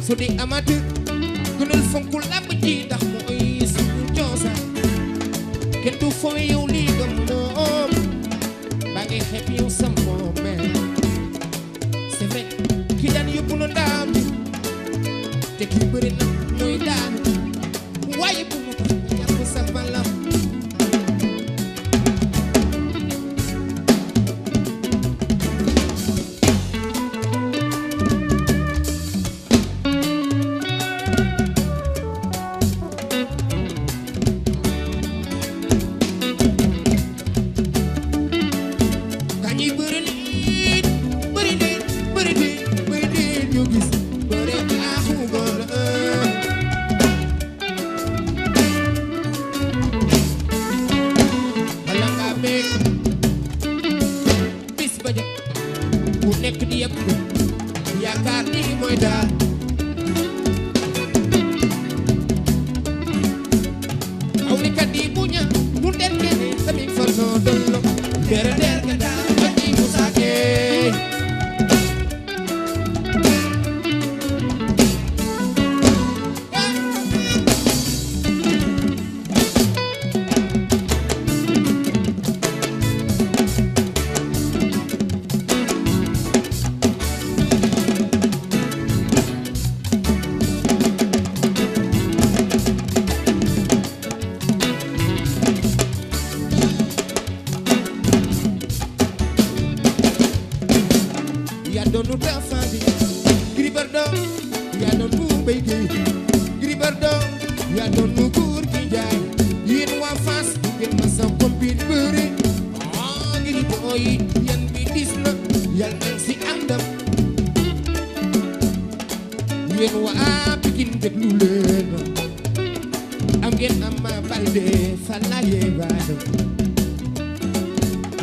su di amateur gënal fonk làmb ji ndax mooy suñu cosaan kenn du fooy yow lii nga moom baa ngi xeeb yow sa moom c'est vrai ki daan yóbbu na ndaam te ki bëri na mooy daan waaye bu mu ko yàpp sa balam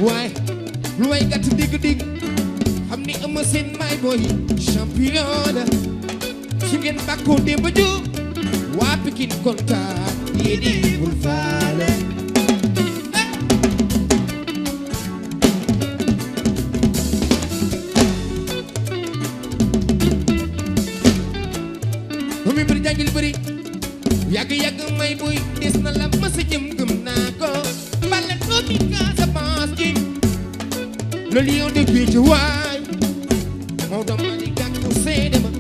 waaye lu way gàtt digg xam ni Eumeu Sène may boy champion la su ngeen bàkkoo démb ju waa Pikine kontaan yéen di bul faale mi bëri jàngil bëri yàgg may boy des na la masa jëm gëm naa ko bale doomi Casamance ji le lion de Guédiawaye moo doon ma di gàkku seede ma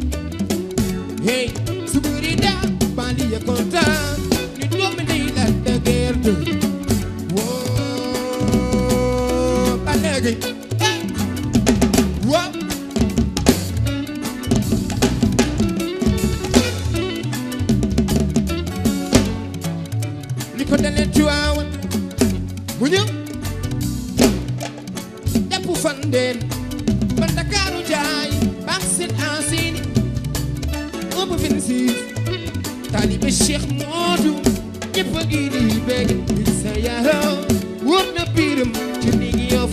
hey su bëri daa bali ya kontaan ni doomi day la de gerte woo ba léegi woo li ko dalee Tiwaawan mu ñëw jàpp Fandeen ba Ndakaaru jaay Parcelles Assainies ëpp 26 taalibe Cheikh Modou ñëpp a ngi di bég di sa yaroo wóor na biiram ci néegi Yoff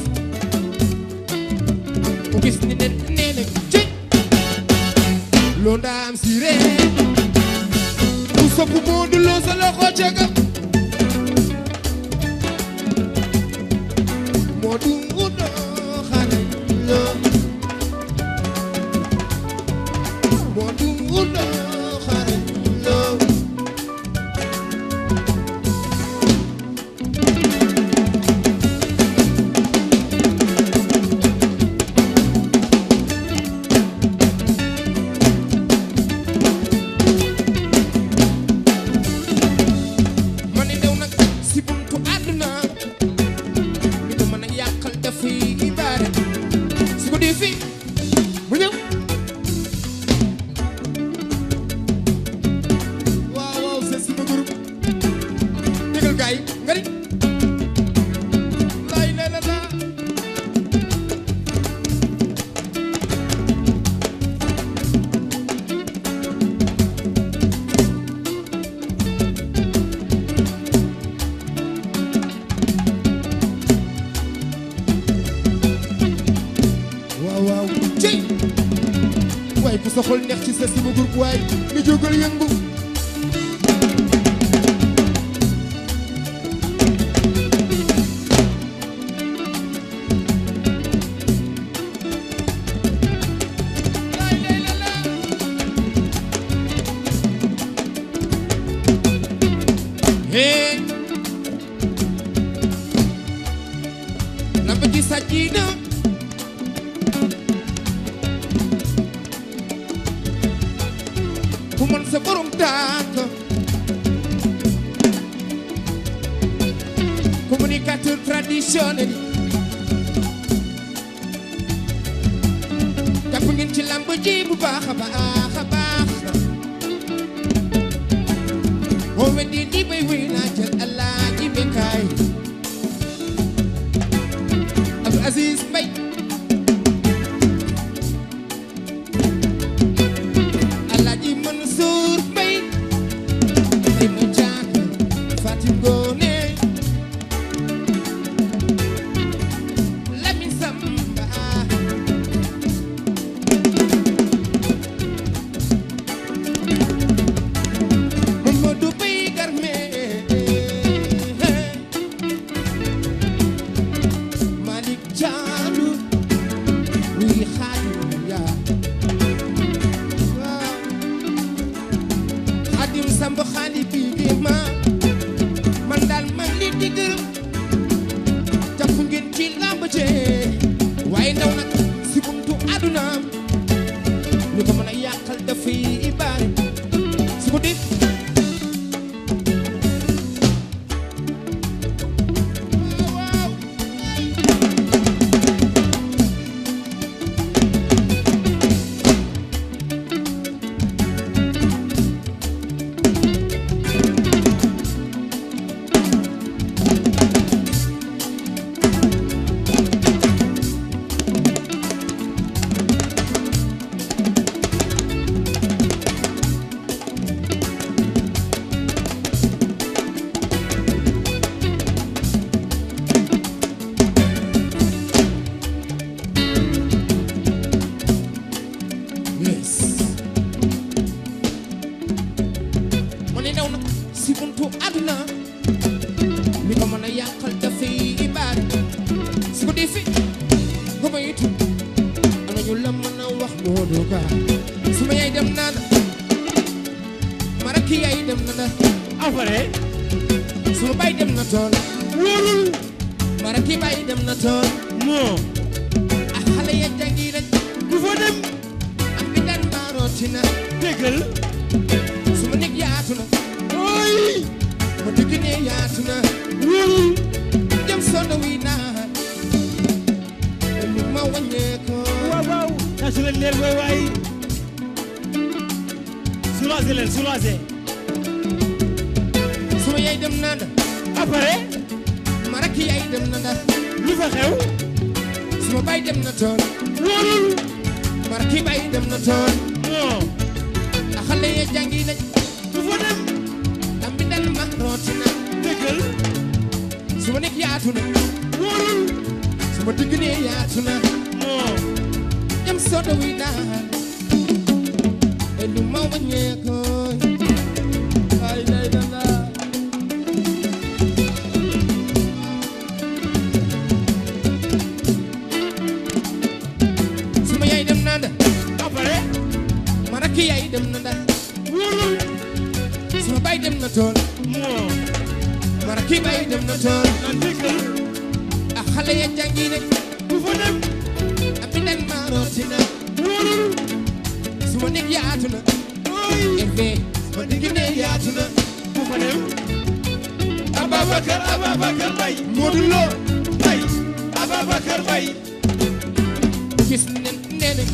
mu gis ni nen nee na ci loo ndaam si ree ku sopp Modou Lo sa loxo ca ga Modou Lo xale lo Modou Lo xale lo ma ne dew nag si buntu àdduna su ko di fi mu ñëw waaw waaw c'est sama groupe déggal gaay nga di lay la la la waaw ci waaye ku sa xol neex ci sa sama groupe waaye ni jógal yëngu ku mën sa borom tànk communicateur traditionnel jàpp ngeen ci lamb ji bu baax a baax a baax boo weddi di bay wéy naa jël Alaaji Bekaay Abdou Aziz Mbay Alaaji Mansour Mbay di ma jàng Fatim Ngoone Lamin Samba Mamadou Bay Garme Malick Diallo wuy Xaadim yaa Xaadim Samba xaali bi ma man daal man li di gërëm jàpp ngeen ci làmb jee waaye ndaw nag si buntu àdduna ñu ko mën a yàqal dafay bari su ko def waaw yes mu ne ndaw nag si buntu àdduna li ko mën a yàqal dafay bari su ko defee ko ma itu ana ñu la mën a wax Modou Ka su ma yaay dem naan ma rakk yaay dem na na après su ma baay dem na tool wóorul ma rakk baay dem na tool moo ak xale ya jàngi rek ku fa dem am bi daan maarotina déggal su ma nekk yaatu na ooy ma dëgg ne yaatu na wóorul jëm sonn wi naa lu ma wàññeekoo waaw waaw tàccu leen leer waay waay soulagé leen soulagé su ma yaay dem na nda après ma rakk yaay dem na nda lu fa xew su ma baay dem na tool wóorul ma rakk baay dem na tool moo a xale ya jàngi nañ ku fa dem am bi daan maarotina déggal su ma nekk yaatu na wóorul su ma dëgg ne yaatu na moo jëm sonn wi naa lu ma wàññeekoo ay lay la la su ma yaay dem na nda après ma rakk yaay dem na nda wóorul su ma baay dem na tool moo ma rakk baay dem na tool na déggal a xale ya jàngi rek ku fa dem am bi daan maarotina wóorul su ma nekk yaatu na ooy ebe su ma dëgg ne yaatu na ku fa dem Ababacar Ababacar Mbaye Modou Lo Mbaye Ababacar Mbaye gis ne nee nañ